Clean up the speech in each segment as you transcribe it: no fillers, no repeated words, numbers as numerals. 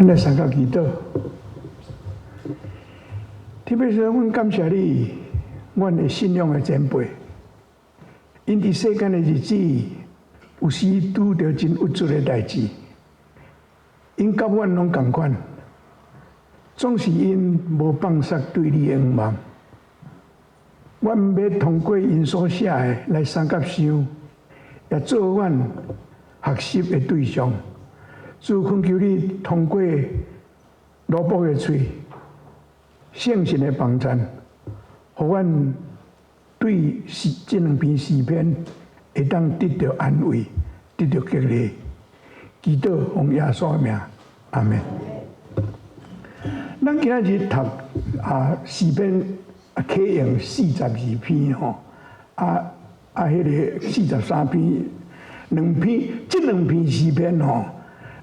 咱來相佮祈禱。特別是阮感謝你，阮的信仰的前輩，𪜶佇世間的日子，有時拄著真鬱卒的代誌，𪜶佮阮攏仝款，總是𪜶無放捒對你的仰望。阮欲通過𪜶所寫的來相佮想，也做阮學習的對象。主懇求你通過羅卜的喙、聖神的幫贊，予阮對詩這兩篇詩篇會當得著安慰、得著激勵。祈禱奉耶穌的名，阿門。咱今仔日讀詩篇啟用42篇吼，彼个43篇，兩篇，這兩篇詩篇吼，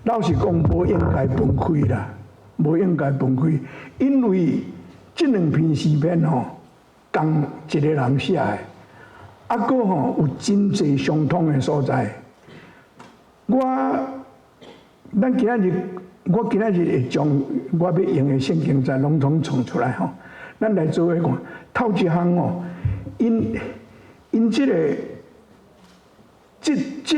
老實講，無應該分開啦，無應該分開，因為這兩篇詩篇吼，仝一个人寫的，閣吼有真濟相通的所在。我今仔日會將我欲用的聖經節攏總創出來吼，咱來做伙看。頭一項吼，𪜶這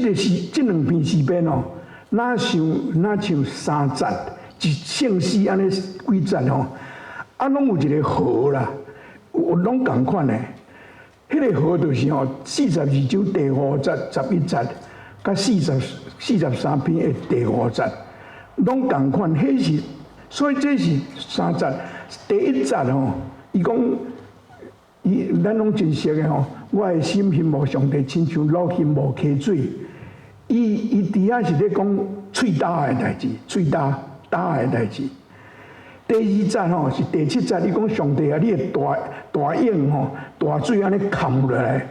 個是這兩篇詩篇吼，若像三節，一聖詩按呢幾節吼，攏有一個號啦，有攏仝款的。彼个號就是吼，42章第五節、11節，佮43篇的第五節，攏仝款。彼是，所以這是三節。第一節吼，伊講，伊咱攏真熟的吼，我的心欣慕上帝，親像鹿欣慕溪水。伊佇遐是咧講喙焦的代誌，喙焦焦的代誌。第二節吼是第七節，伊講上帝啊，你的大大湧吼，大水按呢崁落來，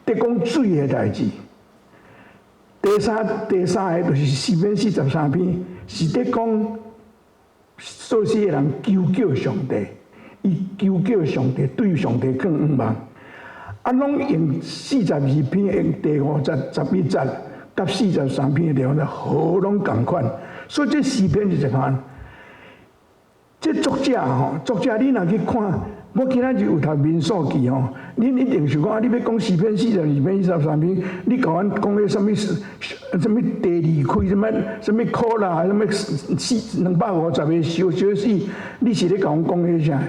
佇講水的代誌。第三个就是詩篇43篇，是佇講做事的人求叫上帝，伊求叫上帝，對上帝囥仰望。攏用42篇的第五節、11節，佮43篇的地方咧，號攏仝款。所以這詩篇是這款。這作者吼，作者你若去看，我今仔日有讀民數記吼，恁一定想講啊，你欲講詩篇42篇、43篇，你共阮講彼啥物啥物第二開，啥物啥物可拉，啥物四250個小小死，你是咧共阮講彼啥？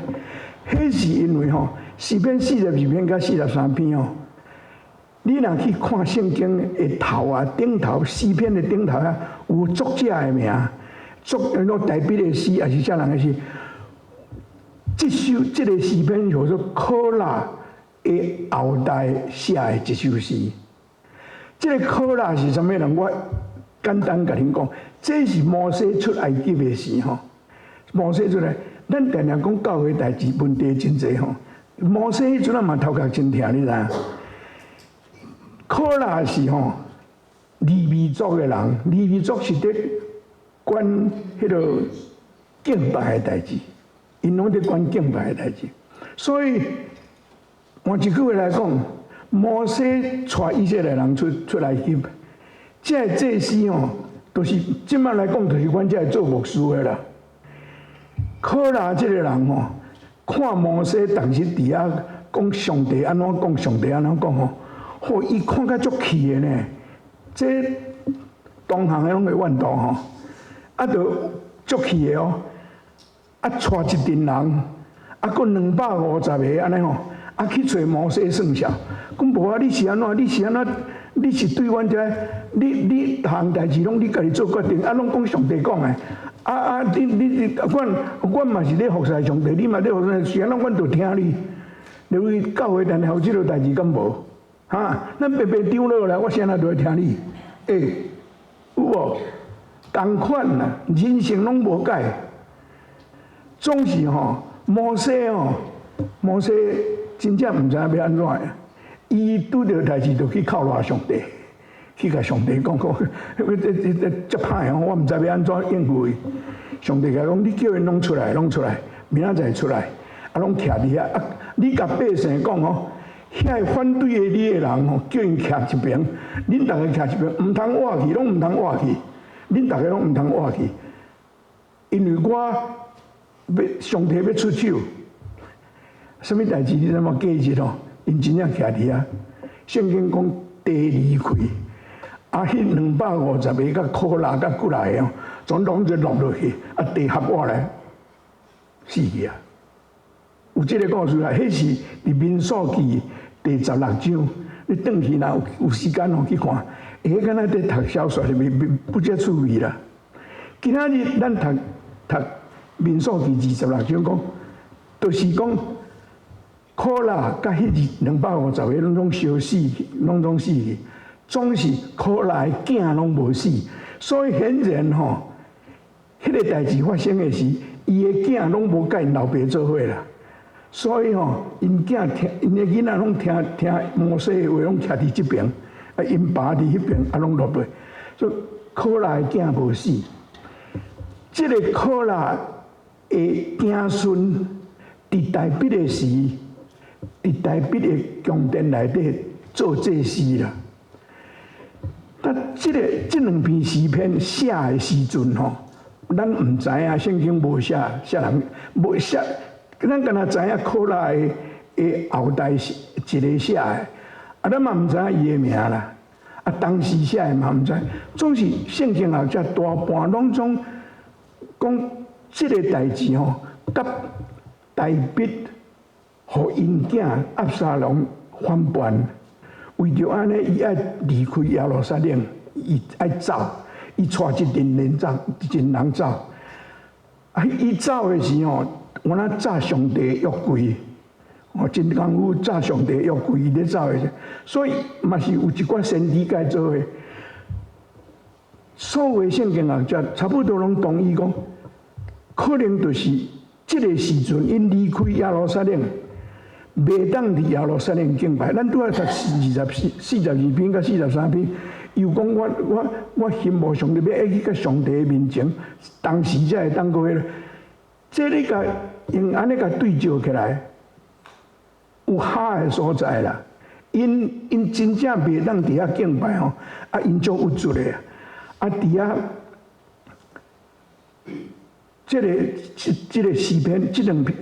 彼是因為吼，詩篇42篇佮43篇吼，你若去看聖經的頭啊，頂頭詩篇的頂頭啊，有作者的名。作那大衛的詩，抑是啥人的詩？這首這个詩篇叫做可拉的後代寫的一首詩。這个可拉是啥物人？我簡單共恁講，這是摩西出埃及的時吼。摩西出來，咱定定講教會代誌問題真濟吼。摩西彼陣嘛頭殼真疼，你知影？可拉是吼利未族的人，利未族是佇管彼个敬拜的代誌，𪜶攏佇管敬拜的代誌，所以換一句話來講，摩西帶以色列人出埃及，這个祭司吼，就是這擺來講，就是阮這个做牧師的啦。可拉這个人吼，看摩西逐日佇遐講上帝按怎講，上帝按怎講吼，吼伊看甲足氣的呢。這同行的攏會怨道吼。就足氣的哦，帶一陣人，閣250個按呢吼，去揣摩西算數，講無啊，你是按怎？你是按怎？你是對阮這，你逐項代誌攏你家己做決定，攏講上帝講的，你，阮嘛是咧服侍上帝，你嘛咧服侍，是按怎？阮就聽你。因為教會但後這個代誌敢無？哈，咱白白長老來，我啥人都愛聽你？欸，有無？仝款啦，人性攏無改，總是吼摩西吼，摩西真正毋知影欲按怎，伊拄著代誌就去哭賴上帝，去共上帝講講，這這歹吼，我毋知欲按怎應付伊。上帝共伊講，你叫𪜶攏出來，攏出來，明仔載出來，攏徛佇遐。你共百姓講吼，遐个反對的你的人吼，叫𪜶徛一爿，恁逐个徛一爿，毋通倚去，攏毋通倚去。恁逐个攏毋通倚去。因為我欲上帝欲出手，啥物代誌你知無？過日哦，𪜶真正徛佇遐。聖經講地離開，啊，彼250個佮可拉佮幾來個哦，全攏就落落去，啊，地合倚來死去啊！有這個故事啊，彼是佇民數記第16章，你轉去若有時間哦去看，會敢若佇讀小說，是不遮趣味啦。今仔日咱讀讀民數記26章講，就是講可拉佮彼250個攏總燒死去，攏總死去，總是可拉的囝攏無死，所以顯然吼，彼個代誌發生的時，伊的囝攏無佮𪜶老爸做伙啦。所以吼，𪜶囝聽，𪜶的囡仔攏聽聽摩西的話，攏徛佇這邊，啊，𪜶爸佇彼邊，啊，攏落來。所以可拉的囝無死。這個可拉的子孫佇大衛的時，佇大衛的宮殿內底做祭司啦。但這個這兩篇詩篇寫的時陣吼，咱毋知影聖經無寫啥人，無寫。咱敢若知影可拉的後代是一個寫的，啊，咱嘛毋知影伊的名啦。啊，當時寫的嘛毋知。總是聖經學者大半攏總講這個代誌吼，佮大衛予𪜶囝押沙龍反叛，為著按呢，伊愛離開耶路撒冷，伊愛走，伊帶一陣人走，一陣人走。啊，伊走的時吼，有若紮上帝約櫃，哦，真功夫紮上帝約櫃，伊咧走的時，所以嘛是有一寡先知共伊做伙。所有聖經學者差不多攏同意講，可能就是這個時陣，𪜶離開耶路撒冷，袂當佇耶路撒冷敬拜。咱拄仔讀二十四、42篇佮43篇，又講我羨慕上帝，欲去佮上帝面前，當時才會當過彼個。這你共用按呢共對照起來，有合的所在啦。𪜶真正袂當佇遐敬拜吼，啊，𪜶足鬱卒的啊，佇遐，這個詩篇，這兩篇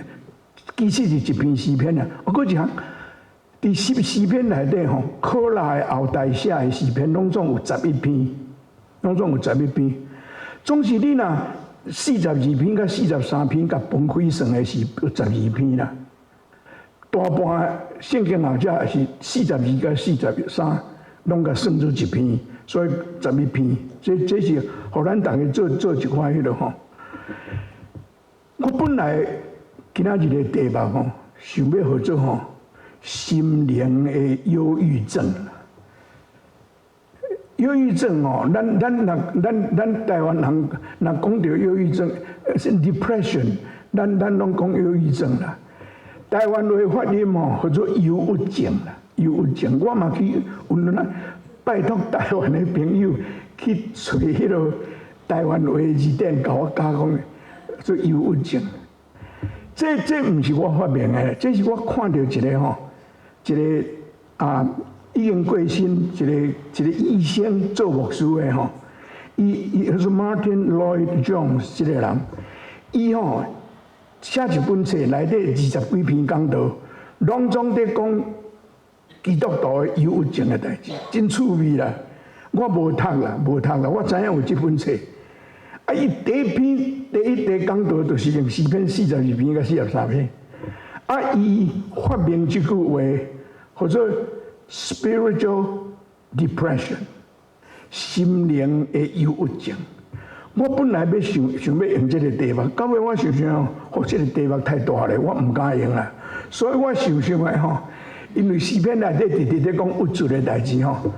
其實是一篇詩篇啊。啊，閣一項，佇詩篇內底吼，可拉的後代寫的詩篇，攏總有十一篇，攏總有十一篇。總是你若42篇佮43篇共分開算的是有12篇啦。大半聖經學者是四十二佮四十三，攏共算做一篇，所以十一篇。這是予咱逐家做做一寡彼個吼。我本來今仔日的題目吼，想欲號做吼心靈的憂鬱症。憂鬱症哦，咱台灣人若講著憂鬱症，是 depression，咱攏講憂鬱症啦。台灣話發音吼，號做憂鬱症啦，憂鬱症。我嘛去問啦，拜託台灣的朋友去揣彼個台灣話字典，共我教講做憂鬱症。這毋是我發明的，這是我看著一個吼，一個啊已經過身，一個醫生做牧師的吼，伊叫做 Martyn Lloyd-Jones 這個人，伊吼寫一本冊，內底二十幾篇講道，攏總佇講基督徒的憂鬱症的代誌，真趣味啦。我無讀啦，無讀啦，我知影有這本冊。啊，伊第一篇第一題講道就是用詩篇42篇佮43篇。啊，伊發明這句話，號做 spiritual depression，心靈的憂鬱症。我本來欲想想欲用這個題目，到尾我想想，哦，這個題目太大咧，我毋敢用啦。所以我想想來吼，因為詩篇內底直直咧講鬱卒的代誌吼，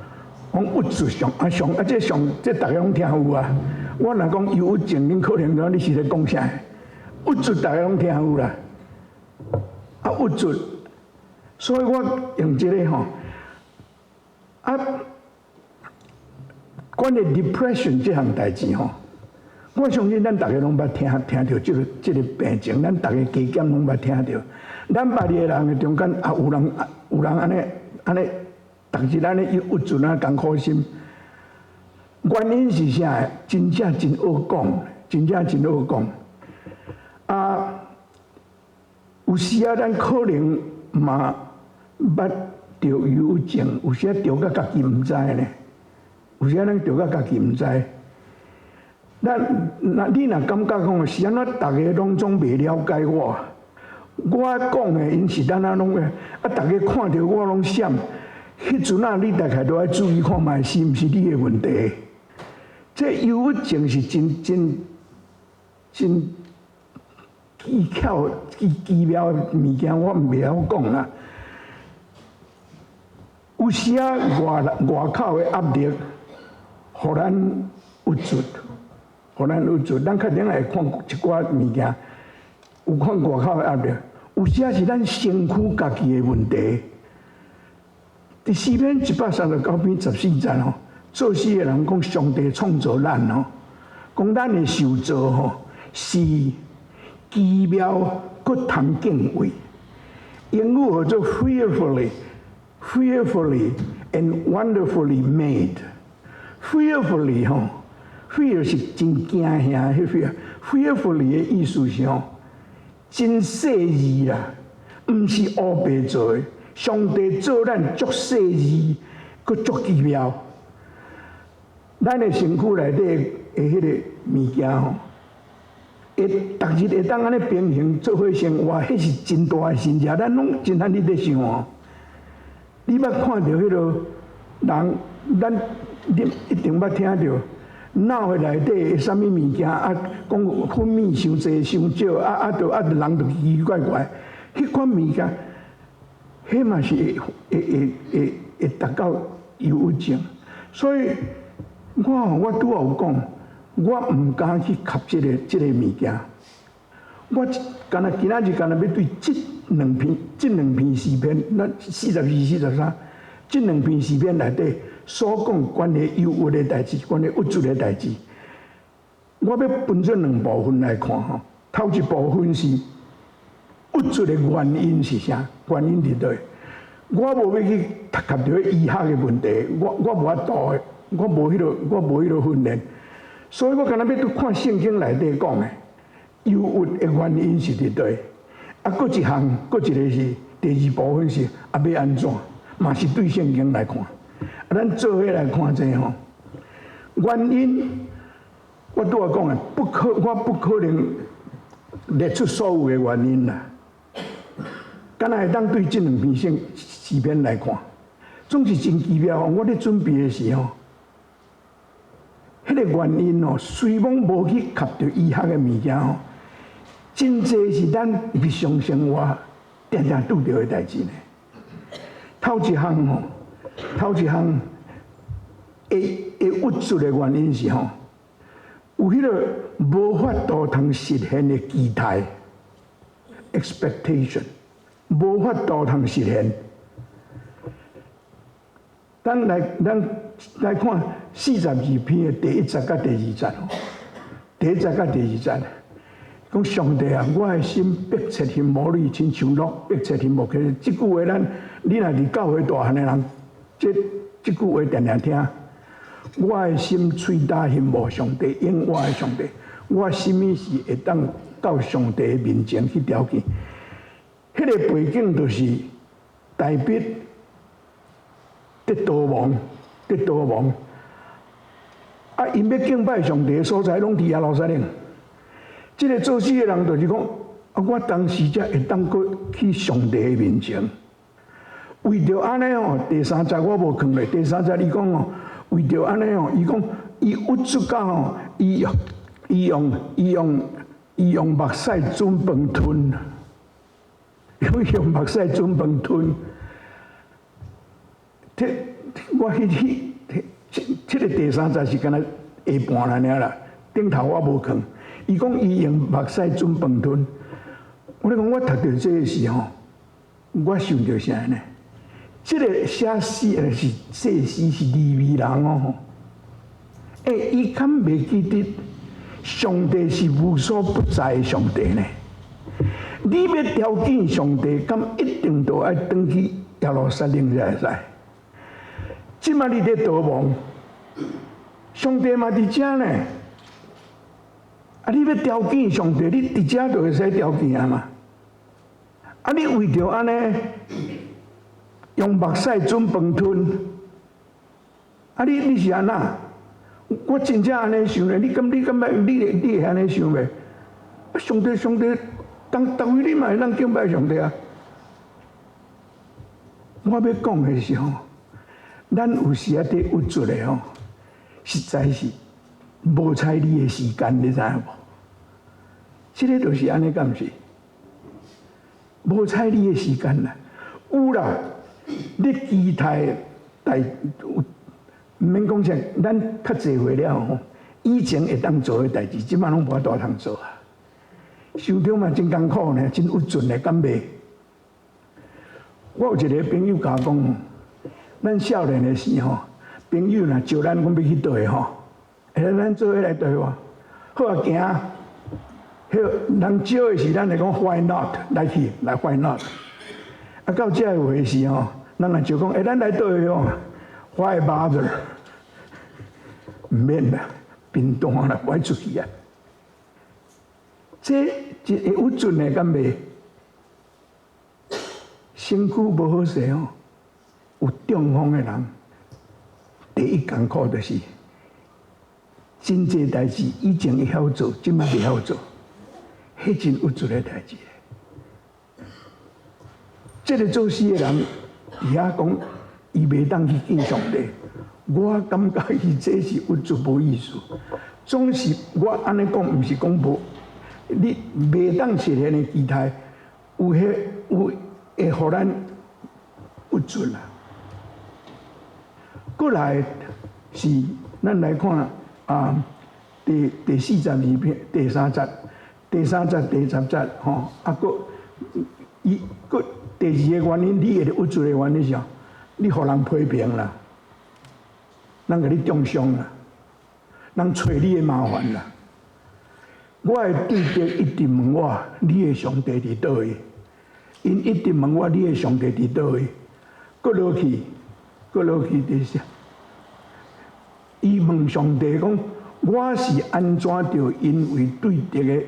講鬱卒上啊上啊，這上這逐家攏聽有啊。我若講憂鬱症，恁可能知影你是咧講啥？鬱卒逐家攏聽有啦。啊，鬱卒，所以我用這個吼，啊，關於 depression 這項代誌吼，我相信咱逐家攏捌聽聽著這個病症，咱逐家加減攏捌聽著。咱捌的人的中間也有人按呢按呢，逐日按呢鬱卒啊，艱苦心。原因是啥？真正真惡講，真正真惡講。啊，有時啊，咱可能嘛捌著憂鬱症，有時啊著甲家己毋知呢。有時啊，咱著甲家己毋知。咱若你若感覺講是按怎，逐个攏總袂了解我，我講的𪜶是按怎攏會，啊，逐个看著我攏閃。彼陣啊，你大概都愛注意看覓是毋是你的問題。這憂鬱症是真真真技巧、奇奇妙的物件，我毋袂曉講啦。有時啊，外外口的壓力，予咱鬱卒，予咱鬱卒。咱較頂會看一寡物件，有看外口的壓力。有時啊，是咱身軀家己的問題。佇詩篇139篇14節吼，作詩的人講上帝創造咱吼，講咱的受造吼是奇妙，閣通敬畏。英語號做 fearfully。Fearfully and wonderfully made。Fearfully 吼，fear 是真驚嚇，彼 fear。Fearfully 的意思是吼，真細膩啦，毋是烏白做的。上帝做咱足細膩，閣足奇妙。咱的身軀內底的彼个物件吼，會逐日會當按呢平衡做伙生活，彼是真大的神蹟。咱攏真罕佇咧想哦。你捌看著彼个人，咱你一定捌聽著腦的內底的啥物物件啊？講分泌傷濟傷少啊啊！就啊，人就奇奇怪怪。彼款物件，彼嘛是會會會會會達到憂鬱症。所以我我拄仔有講，我毋敢去磕這個物件。我敢若今仔日敢若欲對這兩篇詩篇，咱42、43，這兩篇詩篇內底所講關於憂鬱的代誌，關於鬱卒的代誌，我欲分做兩部分來看吼。頭一部分是鬱卒的原因是啥？原因佇佗？我無欲去觸及著醫學的問題，我無法度的，我無彼個訓練，所以我敢若欲對看聖經內底講的憂鬱的原因是佇佗？啊，閣一項，閣一個是第二部分是啊，欲按怎？嘛是對聖經來看。啊，咱做伙來看這吼，原因我拄仔講的，我不可能列出所有的原因啦。敢若會當對這兩篇聖詩篇來看，總是真奇妙。我咧準備的時候，彼個原因哦，雖罔無去磕著醫學的物件吼，真濟是咱日常生活定定拄著的代誌呢。頭一項吼，頭一項會會鬱卒的原因是吼，有彼個無法度通實現的期待（expectation），無法度通實現。咱來看42篇的第一節佮第二節吼，第一節佮第二節，講上帝啊，我的心迫切欣慕你，親像鹿迫切欣慕。其實這句話咱，你若佇教會大漢的人，這句話定定聽。我的心喙焦欣慕上帝，永活的上帝。我啥物時會當到上帝的面前去朝見？彼個背景就是大衛佇逃亡，佇逃亡。啊，𪜶欲敬拜上帝的所在，攏佇耶路撒冷。這個作詩的人就是講：啊，我當時才會當閣去上帝的面前。為著按呢吼，第三節我無囥咧。第三節伊講吼，為著按呢吼，伊講伊鬱卒到吼，伊用目屎準飯吞，伊用目屎準飯吞。這我彼彼這個第三節是敢若下半爾啦，頂頭我無囥。伊講伊用目屎準飯吞，我咧講我讀著這个時吼，我想著啥呢？這个寫詩的是祭司是利未人哦，欸，伊敢袂記得上帝是無所不在的上帝呢？你欲朝見上帝，敢一定都愛轉去耶路撒冷才會使。這馬你佇逃亡，上帝嘛佇遮呢。啊，你欲調見上帝，你佇遮就會使調見啊嘛。啊，你為著按呢，用目屎準飯吞，啊你你是按怎？我真正按呢想咧，你敢你感覺你會你會按呢想袂？啊，上帝上帝，當逐位你嘛會當敬拜上帝啊！我欲講的是吼，咱有時啊佇鬱卒的吼，實在是無睬你的時間，你知影無？這个就是按呢，敢毋是？無睬你的時間啦，有啦，你期待代毋免講啥，咱較濟歲了吼，以前會當做的代誌，這擺攏無法度通做啊。想著嘛真艱苦呢，真鬱卒呢，敢袂？我有一个朋友共我講，咱少年的時吼，朋友若招咱講欲去佗位吼，會咱做伙來佗位無？好啊，行。彼人招的時，咱會講 Why not？來去，來 Why not？啊，到這个話時吼，人若招講，欸，咱來佗位哦？Why bother？毋免啦，貧惰啦，無愛出去啊。這一會鬱卒的敢袂？身軀無好勢吼，有中風的人，第一艱苦就是真濟代誌以前會曉做，這擺袂曉做。彼真鬱卒的代誌。這个做詩的人佇遐講，伊袂當去見上帝。我感覺伊這是鬱卒無意思。總是我按呢講，毋是講無，你袂當實現的期待，有彼有會予咱鬱卒啦。過來是咱來看啊，第42篇第三節。第三節、第10節，吼，啊，閣伊閣第二个原因，你會鬱卒的原因是啥？你予人批評啦，人共你中傷啦，人揣你的麻煩啦。我的對敵一直問我，你的上帝佇佗位？𪜶一直問我，你的上帝佇佗位？閣落去，閣落去就是，伊問上帝講：我是按怎著因為對敵的？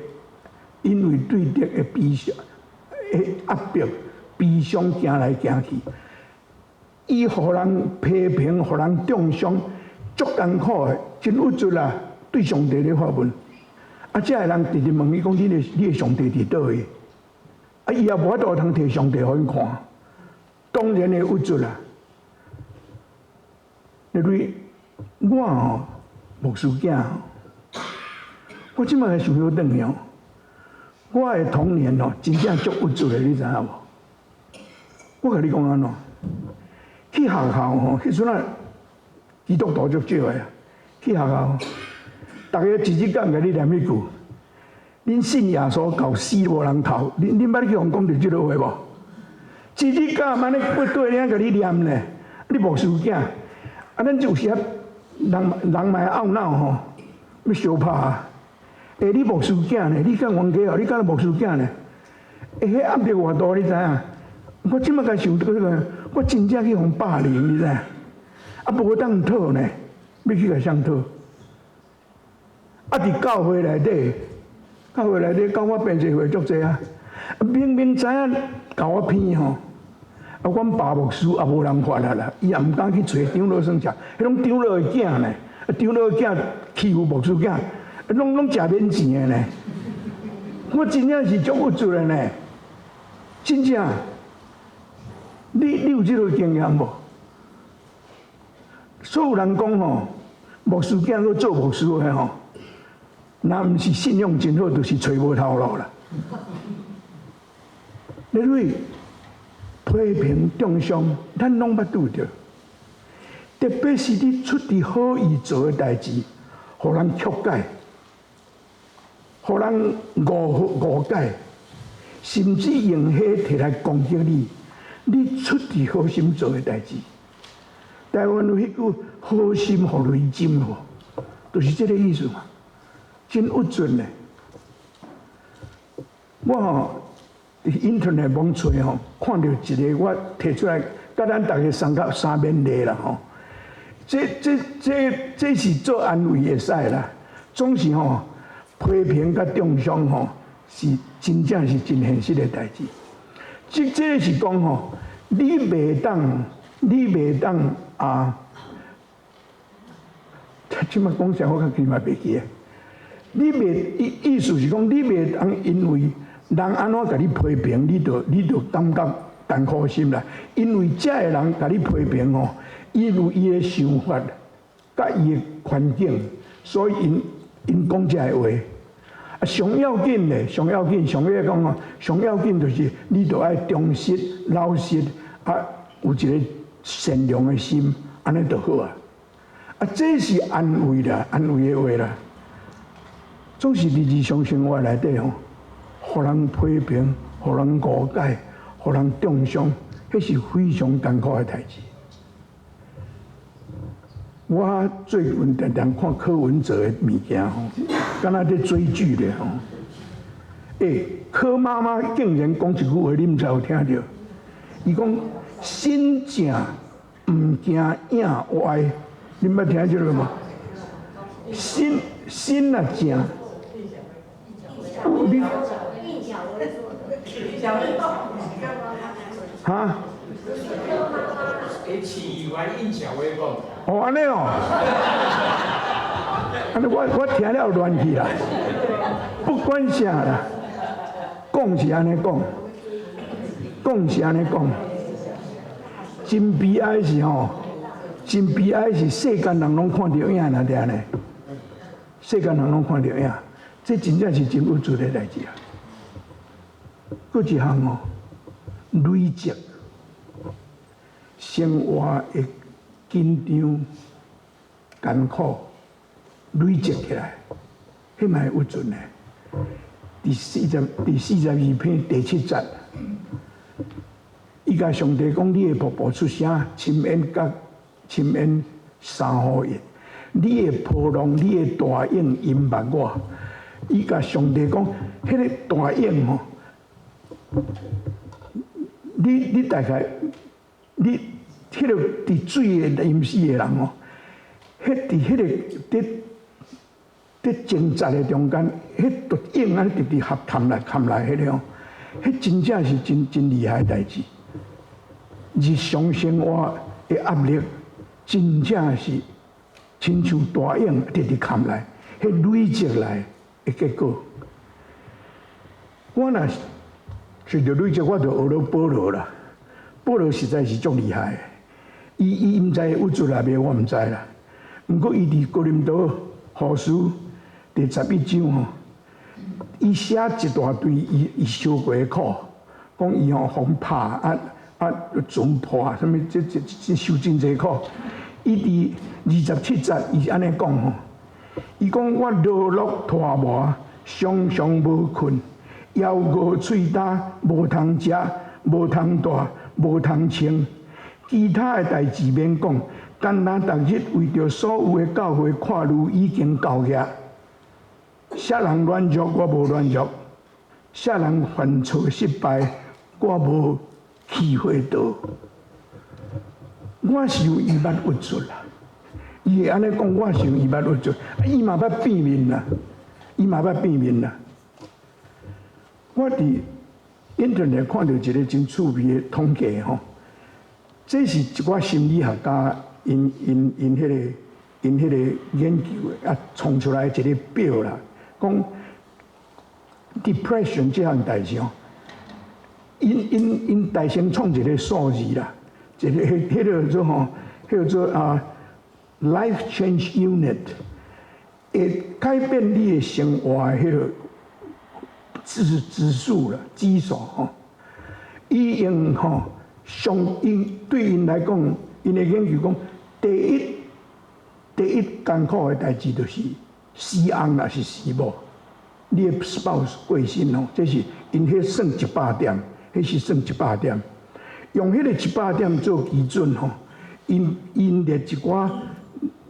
因為對敵的悲傷、的壓迫、悲傷行來行去，伊予人批評、予人中傷，足艱苦的，真鬱卒啦！對上帝咧發問，啊，這个人直直問伊講：你的上帝佇佗位？啊，伊也無法度通提上帝予𪜶看，當然會鬱卒啦。因為我吼牧師囝，我這擺想欲轉去哦。我的童年哦，真正足鬱卒的，你知影無？我共你講按怎？去學校吼，彼陣啊，基督徒足少的啊。去學校，逐家一日敢共你念彼句？恁信耶穌到死無人頭，恁捌去予人講著這个話無？一日敢按呢不對爾共你念呢？你牧師囝，啊，咱有時啊，人人嘛會懊惱吼，欲相拍啊。欸，你牧師囝呢？你敢冤家哦？你敢牧師囝呢？欸，彼壓力偌大，你知影？我這擺共想這個，我真正去予霸凌，你知影？啊，無當討呢，欲去共誰討？啊，佇教會內底，教會內底，佮我變做會足濟啊！明明知影共我騙吼，啊，阮爸牧師也無人法啊啦，伊也毋敢去揣長老耍食，彼攏長老的囝呢，長老的囝欺負牧師囝。攏攏食免錢的呢，我真正是足鬱卒的呢，真正。你有這个經驗無？所有人講吼，牧師囝閣做牧師的吼，若毋是信仰真好，就是揣無頭路啦。你批評中傷，咱攏捌拄著。特別是你出佇好意做的代誌，予人曲解，予人誤解，甚至用彼提來攻擊你。你出佇好心做的代誌，台灣有彼句好心予雷針吼，就是這个意思嘛，真鬱卒呢。我吼佇 Internet 網揣吼，看著一個我提出來，共咱逐家相佮相勉勵啦吼。這是做安慰會使啦，總是吼，批評佮中傷吼，是真正是真現實的代誌。這是講吼，你袂當啊！這擺講啥，我較起嘛袂記得。你袂意思是講，你袂當因為人按怎共你批評，你就感覺艱苦心啦。因為這个人共你批評吼，伊有伊的想法，佮伊的環境，所以𪜶講這个話。啊，上要緊的，上要緊，上要講吼，上要緊就是你著愛忠實、老實，啊，有一个善良的心，按呢就好啊。啊，這是安慰啦，安慰的話啦。總是佇日常生活內底吼，予人批評，予人誤解，予人中傷，彼是非常艱苦的代誌。我最近定定看柯文哲的物件吼，敢若佇追劇咧吼。欸，柯媽媽竟然講一句話，你毋知有聽著？伊講心正毋驚影歪，你捌聽這個無？心心若正，你哈？哦，按呢哦，按呢我聽了亂去啦，不管啥啦，講是按呢講，講是按呢講，真悲哀是吼，真悲哀是世間人攏看著影爾爾呢，世間人攏看著影，這真正是真鬱卒的代誌啊。閣一項哦，累積生活的緊張、艱苦累積起來，彼嘛會鬱卒呢。第42篇第七節，伊共上帝講：你的瀑布出聲，深淵佮深淵三呼一；你的波浪，你的大湧淹沒我。伊共上帝講，彼个大湧吼，你大概你彼个佇水會淹死的人吼，彼佇彼个佇掙扎的中間，彼都湧按呢直直合冚來冚來，彼个吼，彼真正是真真厲害的代誌。日常生活的壓力，真正是親像大湧直直冚來，彼累積來的結果。我若隨著累積，我就學著保羅啦。保羅實在是足厲害的，伊毋知鬱卒來袂，我毋知啦。毋過伊佇哥林多後書第11章吼，伊寫一大堆伊受過的苦，講伊吼予拍啊啊船破，啥物這受真濟苦。伊佇27節，伊是按呢講吼，伊講我勞碌塗磨，常常無睏，枵餓喙焦，無通食，無通帶，無通穿。其他的代誌免講，干焦逐日為著所有的教會看慮已經夠額。啥人軟弱，我無軟弱；啥人犯錯失敗，我無欺惑倒。我想伊捌鬱卒啦，伊會按呢講，我想伊捌鬱卒，伊嘛捌變面啦，伊嘛捌變面啦。我佇 Internet 看著一个真趣味的統計吼，這是一寡心理學家𪜶𪜶𪜶彼個𪜶彼個研究的啊，創出來一个表啦，講 depression 這項代誌吼，𪜶𪜶𪜶大先創一个數字啦，一个彼彼个做吼，叫做啊 life change unit，會改變你的生活的彼個指數啦，指數吼，伊用吼上𪜶對𪜶來講，𪜶的研究講，第一艱苦的代誌就是死翁抑是死某，你的 spouse 過身吼，這是𪜶彼算一百點，彼是算一百點，用彼個一百點做基準吼，𪜶𪜶列一寡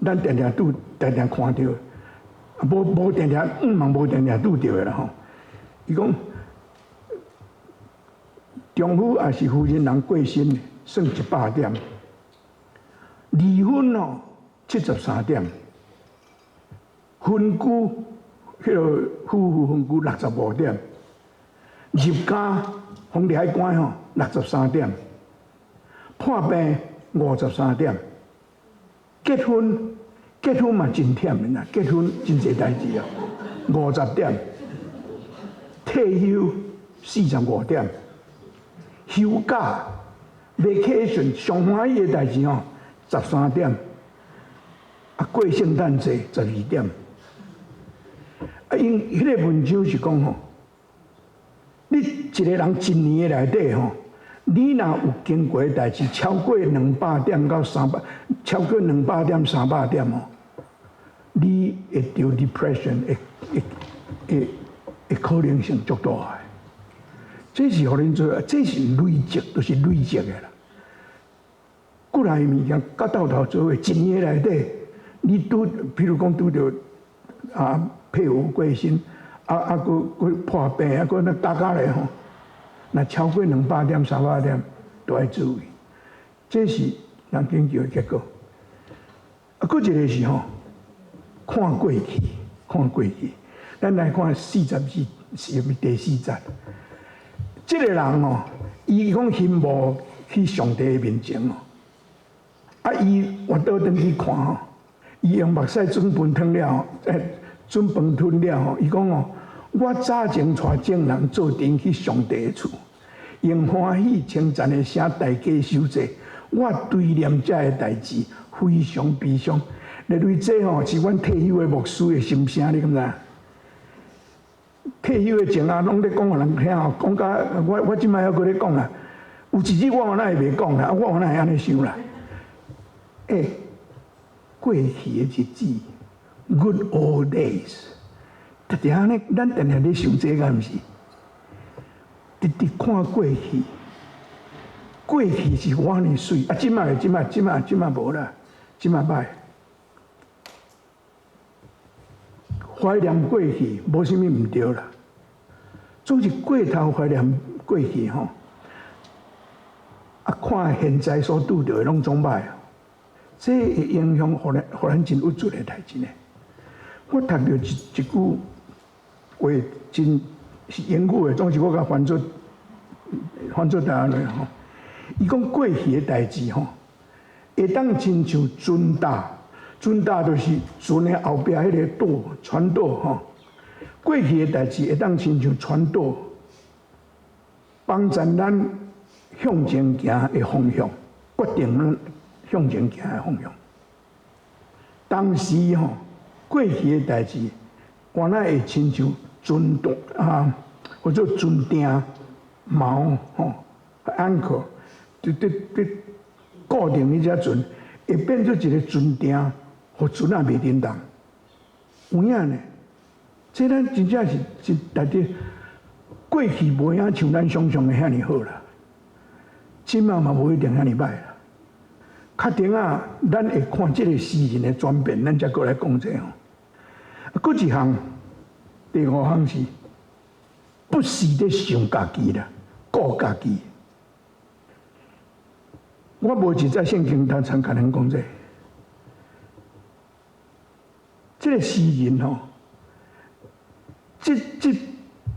咱定定拄定定看著，無無定定，毋嘛無定定拄著的啦吼。伊講，丈夫抑是夫人人過身，算一百點；離婚哦，73點；分居彼个夫婦分居65點，入監予掠去關吼63點，破病53點，結婚結婚嘛真忝的啦，結婚真濟代誌啊，50點，退休45點，休假 vacation 上歡喜的代誌吼13點，啊過聖誕節12點。啊，𪜶彼个文章是講吼，你一个人一年的內底吼，你若有經過的代誌超過200點到300，超過200點300點吼，你會著 depression 會會會會可能性足大的。這是予恁做，這是累積，就是累積的啦。過來的物件，佮鬥頭做伙，一年內底，你拄，比如講拄著啊配偶過身，啊啊，閣閣破病啊，閣那加加咧吼，若超過200點、300點，都愛注意。這是人研究的結果。啊，閣一個是吼，看過去，看過去。咱來看42，是第四節。這個人哦，伊講欣慕去上帝的面前哦，啊，伊倚倒轉去看吼，伊用目屎準飯吞了，準飯吞了吼，伊講哦，我早前帶眾人做陣去上帝的厝，用歡喜稱讚的聲大家守節，我追念這个代誌，非常悲傷。認為這吼是阮退休的牧師的心聲，你敢知？退休的前啊，攏咧講予人聽吼，講甲我我這擺猶閣咧講啦。有一日我哪會袂講啦？我哪會按呢想啦？欸，過去的日子，good old days，直直按呢，咱定定咧想這个，敢毋是？直直看過去，過去是偌爾媠，啊，這擺這擺這擺這擺無啦，這擺歹。懷念過去，無啥物毋對啦。總是過頭懷念過去吼，啊，看現在所拄著的攏總歹，這會影響予咱予咱真鬱卒的代誌呢。我讀著一一句話，真是英語的，總是我共翻做台灣話吼。伊講過去的代誌吼，會當親像船搭。船搭就是船的後壁彼個舵，船舵吼。過去的代誌會當親像船舵，幫助咱向前行的方向，決定咱向前行的方向。當時吼，過去的代誌，原來會親像船舵啊，或者船碇錨吼，anchor，就佇佇固定彼隻船，會變做一個船碇，予船仔袂振動。有影呢？這咱真正是真代誌過去無影像咱想象的遐爾好啦，這擺嘛無一定遐爾歹啦。較等仔，咱會看這個詩人的轉變，咱才閣來講這吼。啊，閣一項，第五項是不時咧想家己啦，顧家己。我無一節聖經通曾共恁講這個，這個詩人吼，這這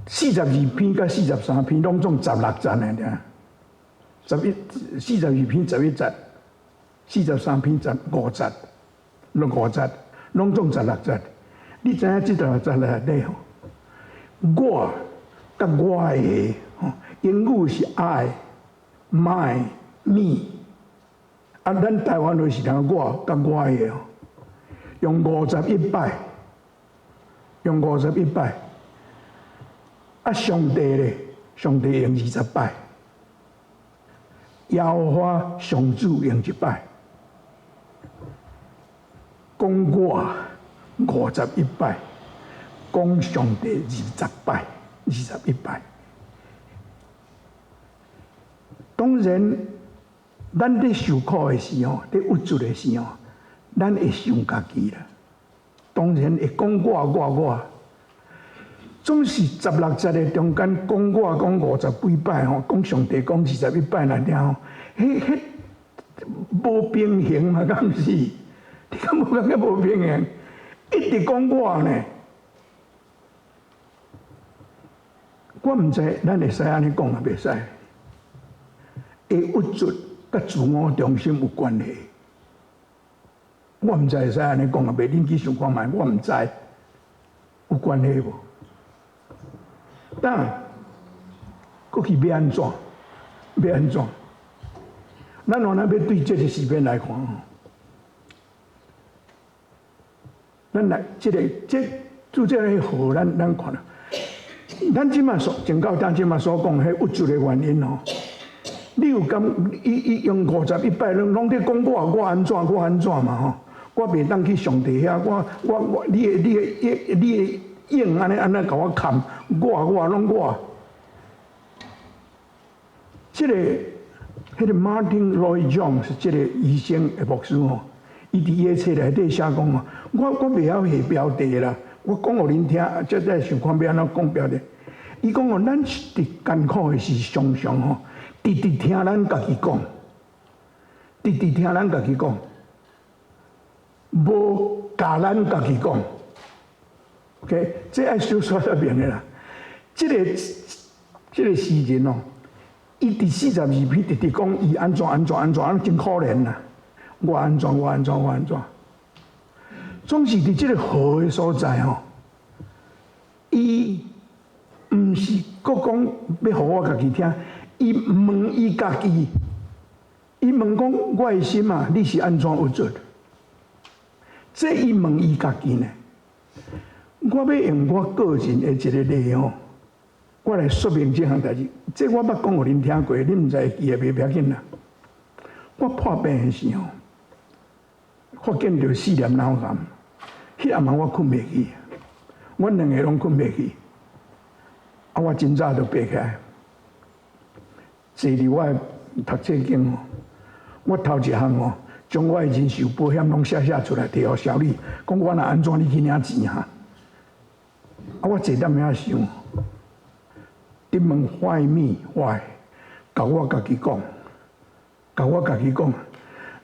42篇佮43篇攏總16節爾爾，十一42篇11節，43篇15節，攏五節，攏總十六節。你知影這十六節內底吼，我佮我的吼，英語是 I、my、me，啊，咱台灣話是講我佮我的吼，用51擺，用五十一擺。啊，上帝咧，上帝用20擺，耶和華上主用一擺，講我51擺，講上帝20擺，21擺。當然，咱佇受苦的時候，佇鬱卒的時候，咱會想家己啦。當然會講我我我。總是十六節的中間講我講五十幾擺吼，講上帝講21擺爾吼，彼彼無平衡嘛，敢毋是？你敢無感覺無平衡？一直講我呢，我毋知咱會使按呢講抑袂使？會鬱卒佮自我中心有關係。我毋知會使按呢講抑袂？恁去想看覓，我毋知有關係無？但過去欲按怎？欲按怎？咱原來欲對這个詩篇來看吼，咱來這个這做這个號，咱看啦。咱這馬所前到當這馬所講彼鬱卒的原因吼，你有感伊伊用51擺攏攏佇講我我按怎我按怎嘛吼？我袂當去上帝遐，我我我你的你的你的影按呢按呢共我崁，我我攏我。這个彼个 Martyn Lloyd-Jones 這个醫生的牧師吼，伊佇伊的冊內底寫講吼，我我袂曉下標題啦，我講予恁聽，這再想看欲按怎講標題。伊講哦，咱佇艱苦的時常常吼，直直聽咱家己講，直直聽咱家己講，無共咱家己講。OK，這愛小說說明的啦。這个這个詩人哦，伊佇42篇直直講伊按怎按怎按怎，真可憐啦。我按怎我按怎我按怎，總是佇這个好的所在吼，伊毋是閣講欲予我家己聽，伊問伊家己，伊問講我的心啊，你是按怎鬱卒？這伊問伊家己呢？我欲用我個人的一个例吼，我來說明這項代誌。這我捌講予恁聽過，恁毋知會記得袂，欲緊啦。我破病的時候，發現著四粒腦癌，彼暗暝我睏袂去，阮兩个攏睏袂去。啊！我真早就爬起來，坐佇我的讀冊間吼，我頭一項吼，將我的人壽保險攏寫寫出來，提予小李，講我若按怎你去領錢哈。啊！我坐踮遐想，佇問 why me why，共我家己講，共我家己講，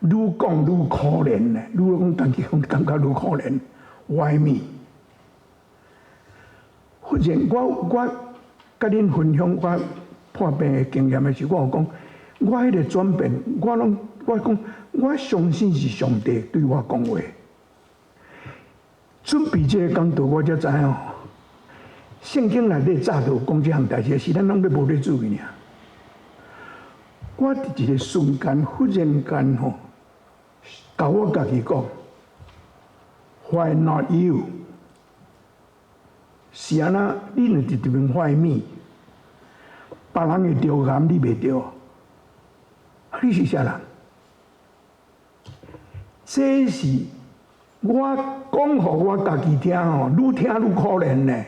愈講愈可憐咧，愈講家己講感覺愈可憐，why me？忽然我我。共恁分享我破病的經驗的時，我有講，我彼个轉變，我攏我講，我相信是上帝對我講話。準備這个講道，我才知影，聖經內底早就有講這項代誌，是咱攏咧無咧注意爾。我佇一个瞬間，忽然間吼，共我家己講，Why not you？是按怎？你若直直問 Why me？別人會著癌，你袂著，你是啥人？這是我講予我家己聽吼，愈聽愈可憐呢。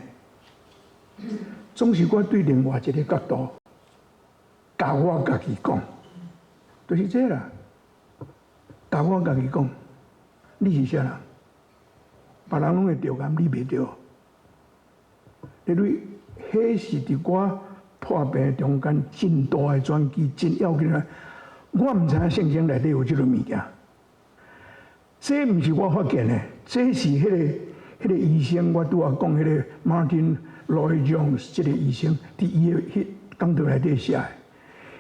總是我對另外一个角度，共我家己講，就是這啦。共我家己講，你是啥人？別人攏會著癌，你袂著。因為彼是佇我破病中間真大的轉機，真要緊啊！我毋知影聖經內底有這个物件，這毋是我發現的，這是彼个醫生，我拄仔講彼个 Martyn Lloyd-Jones 這个醫生，佇伊的彼講道內底寫的。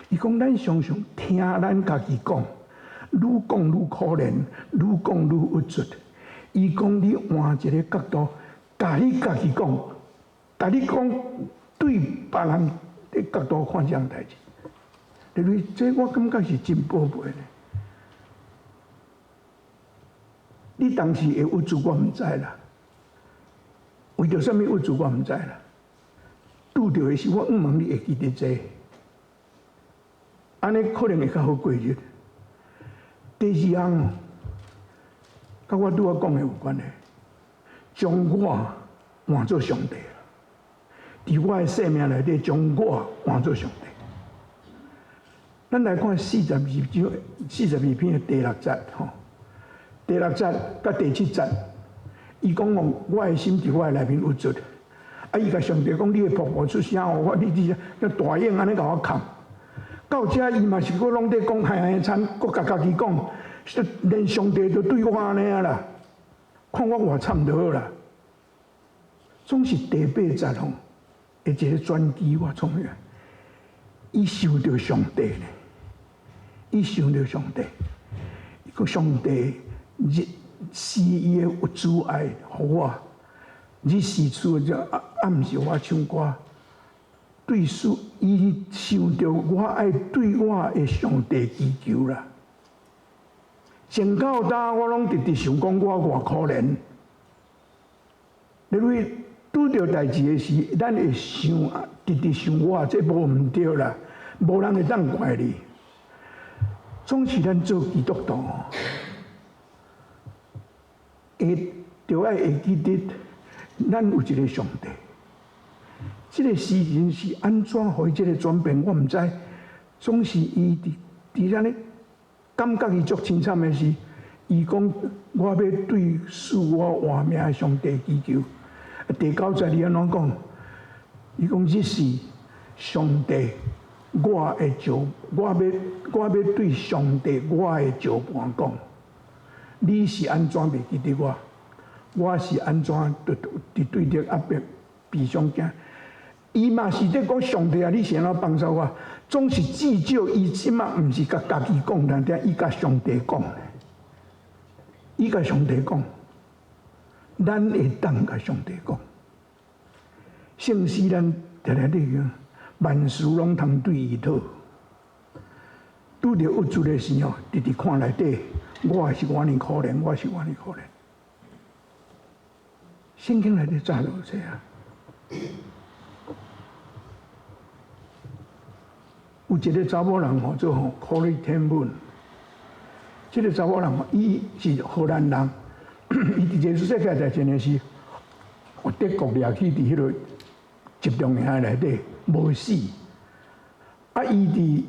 伊講咱常常聽咱家己講，愈講愈可憐，愈講愈鬱卒。伊講你換一个角度，共你家己講，共你講對別人的角度看這項代誌，因為這我感覺是真寶貝的。你當時會鬱卒，我毋知啦。為著啥物鬱卒，我毋知啦。拄著的是，我向望你會記得這个，按呢可能會較好過日。第二項，佮我拄仔講的有關係，將我換做上帝。佇我的生命內底，將我換做上帝。咱來看42章、42篇的第六節，吼，第六節佮第七節，伊講哦，我的心佇我的內面鬱卒。啊，伊共上帝講，你的瀑布出聲哦，我你你大湧按呢共我崁。到這伊嘛是閣攏佇講害害慘，閣共家己講，連上帝都對我按呢啊啦，看我偌慘就好啦。總是第八節吼。的一个轉機，我創啥？伊想著上帝呢，伊想著上帝，伊講上帝日施伊的慈愛予我，日時處就暗時我唱歌，對主伊想著我愛對我的上帝祈求啦。前到今我攏直直想講我偌可憐，因為拄著代誌的時，咱會想直直想我這無毋對啦，無人會當怪你。總是咱做基督徒，會著愛會記得，咱有一個上帝。這個詩人是按怎予伊這個轉變，我毋知。總是伊佇佇咱咧感覺伊足凄慘的是，伊講我欲對賜我活命的上帝祈求。第九節伊按怎講？伊講這是上帝我的石，我欲對上帝我的石磐講，你是按怎袂記得我？我是按怎佇佇對著壓迫悲傷驚？伊嘛是咧講上帝啊！你是按怎放手我？總是至少伊這馬毋是共家己講，但聽伊共上帝講。伊共上帝講，咱會當共上帝講。聖詩咱定定咧講，萬事攏通對伊討。拄著鬱卒的時候，直直看內底，我是偌爾可憐，我是偌爾可憐。聖經內底早就有這啊。有一個查某人吼，做吼 Corrie ten Boom。這個查某人吼，伊是荷蘭人，伊佇二次世界大戰的時，德國掠去佇彼個集中營內底無死。啊，伊佇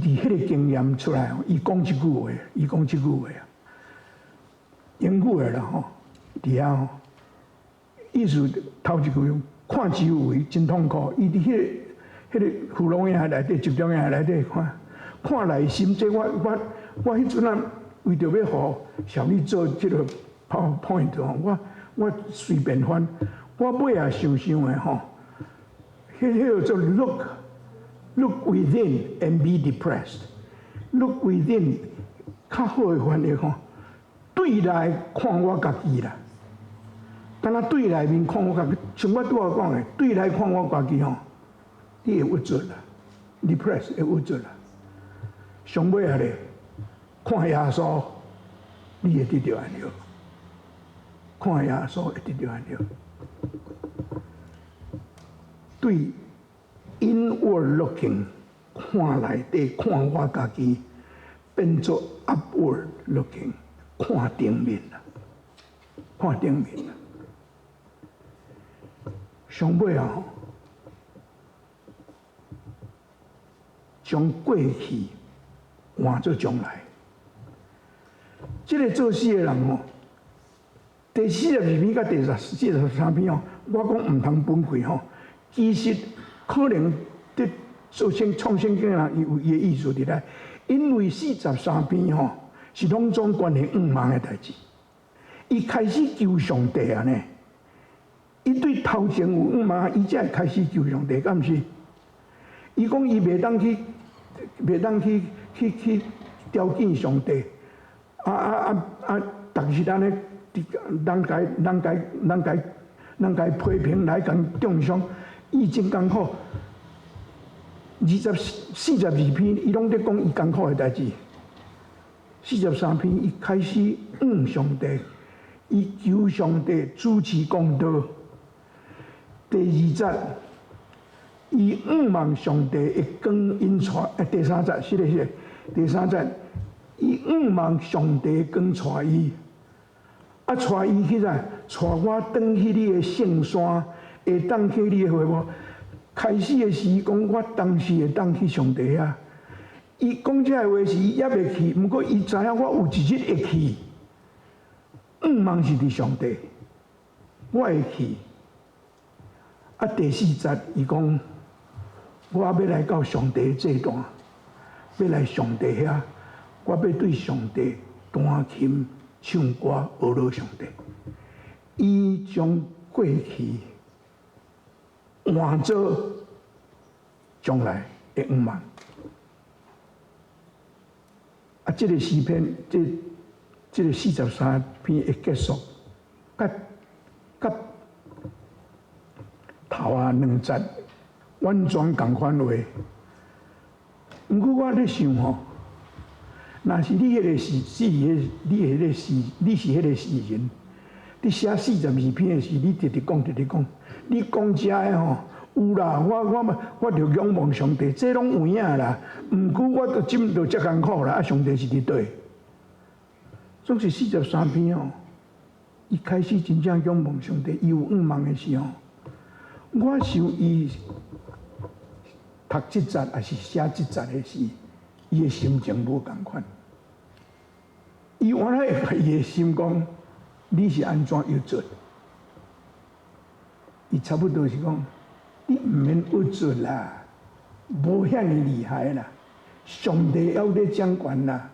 彼個經驗出來，伊講這句話，伊講這句話啊，英語的啦吼，佇遐吼，意思頭一句看周圍真痛苦，伊佇彼個俘虜營內底，集中營內底看，看內心，這我彼陣啊，為著欲予小麗做這個 PowerPoint 吼，我隨便翻，我尾仔想想的吼，彼個叫做 look within and be depressed。look within 較好的翻譯吼，對內看我家己啦，敢若對內面看我家己，像我拄仔講的，對內看我家己吼。你會鬱卒啦，depress 會鬱卒啦。上尾仔咧，看耶穌，你會得著安樂。看耶穌會得著安樂。對 inward looking 看內底，看我家己，變做 upward looking 看頂面啦，看頂面啦。上尾啊！將過去換做將來，這個做詩的人吼，第四十二篇佮第43篇吼，我講毋通分開吼。其實可能佇做聖創聖經的人，伊有伊的意思佇內，因為四十三篇吼是攏總關於願望的代誌。伊開始求上帝啊呢，伊對頭前有願望，伊才會開始求上帝，敢毋是？伊講伊袂當去。袂當去挑戰上帝，啊啊啊啊！逐時按呢，人共人共人共人共批評來共中傷，伊真艱苦。42篇，伊攏佇講伊艱苦的代誌。四十三篇，伊開始向上帝，伊求上帝主持公道。第二節。伊向望上帝的光引帶，第三節是咧是，第三節，伊向望上帝的光帶伊，啊帶伊去啥？帶我轉去你的聖山，會當去你的會幕。開始的時講，我當時會當去上帝遐。伊講這个話時，伊猶未去，毋過伊知影我有一日會去。向望是佇上帝，我會去。啊，第四節伊講。我欲來到上帝祭壇，欲來上帝遐，我欲對上帝彈琴唱歌，呵咾上帝。伊將過去換做將來的向望。啊，這個詩篇，這個43篇的結束，佮頭仔兩節完全仝款話。毋過我咧想吼，若是你彼個時，你彼個時，你是彼個詩人，你寫42篇的時，你直直講，直直講，你講遮的吼，有啦，我著仰望上帝，這攏有影啦。毋過我都這都遮艱苦啦，啊，上帝是佇佗？總是四十三篇哦，伊開始真正仰望上帝，伊有向望的時候，我想伊讀這節抑是寫這節的時，伊的心情無仝款。伊原來會伊的心講，你是按怎鬱卒？伊差不多是講，你毋免鬱卒啦，無遐爾厲害啦，上帝猶咧掌權啦。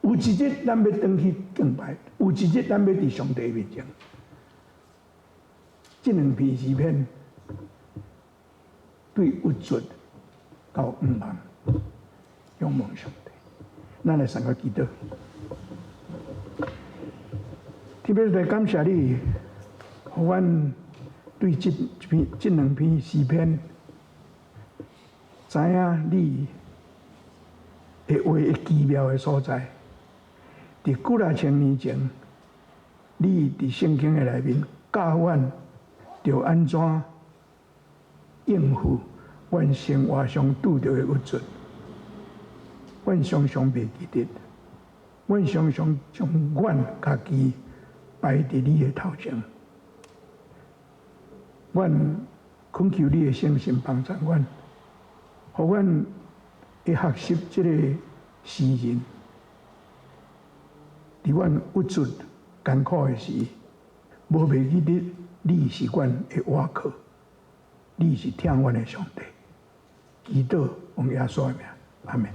有一日咱欲轉去敬拜，有一日咱欲佇上帝面前。這兩篇詩篇對鬱卒到向望，仰望上帝。咱來三個祈禱。特別來感謝你，予阮對這篇這兩篇詩篇，知影你的話的奇妙的所在。佇幾若千年前，你佇聖經的內面教阮著按怎應付阮生活上拄著的鬱卒。阮常常袂記得，阮常常將阮家己擺佇你的頭前。阮懇求你的聖神幫助阮，予阮會學習這個詩人，佇阮鬱卒艱苦的時，無袂記得你是阮的倚靠，你是疼阮的上帝。祈禱奉耶穌的名，阿門。